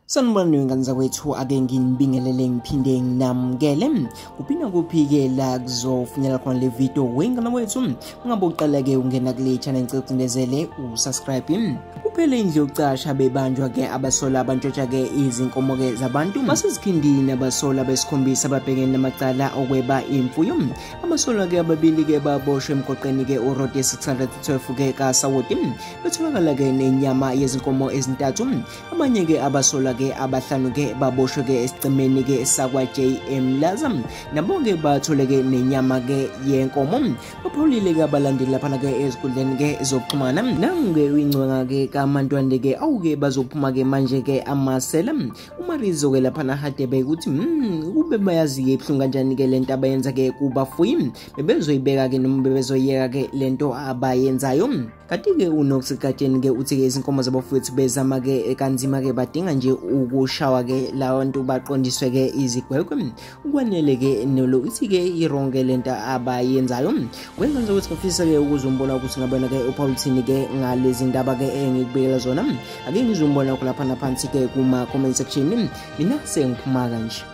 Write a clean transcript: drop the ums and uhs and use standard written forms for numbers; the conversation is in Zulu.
Sanibonani ngane zakwethu, ake nginibingelele ngiphinde nginamukele. Kuphi nakuphi-ke la kuzofinyela khona le video wengane wethu. Ungabe uqala-ke ungena kule channel, ngicela ucindezele usubscribe. Kuphele indlu yokucasha bebanjwa-ke abasola abantshontsha-ke izinkomo-ke zabantu. Basezikhindini abasola besikhombisa ababhekene namacala okweba imfuyo. Abasolwa-ke ababili-ke baboshwe emgwaqeni-ke uRoad 612-ke kaSawoti. Betholakala-ke nenyama yezinkomo ezintathu. Abanye-ke abasolwa-ke abahlanu-ke baboshwe-ke esicemeni-ke sakwa-JM Laza. Nabo-ke bathole-ke nenyama-ke yenkomo. Bapholile-ke abalandeli laphana-ke ezinkundleni-ke zokuxhumana. Nangu-ke uyingcwenga-ke kaMantwande-ke awuke bazophuma-ke manje-ke amasela. UMarizo-ke laphana Hadebe ukuthi kube bayazi-ke ibuhlungu kanjani-ke lento abayenza-ke kubafuyi. Bebezoyibeka-ke noma bebezoyeka-ke lento abayenzayo. Kanti-ke uNox Gatsheni-ke uthi-ke izinkomo zabafowethu bezama-ke kanzima-ke badinga nje ukushawa-ke labantu baqondiswe-ke izigwegwe. Ukwanele-ke nolo ithi-ke ironke lento abayenzayo. Kwenza ukuthi ngifisa-ke ukuzombona ukuthi ngabona-ke uPaul uthini-ke ngalezi ndaba-ke engikubekela zona. Ake ngizombona lapha naphansi-ke kuma-comment section. Mina sengiphuma kanje.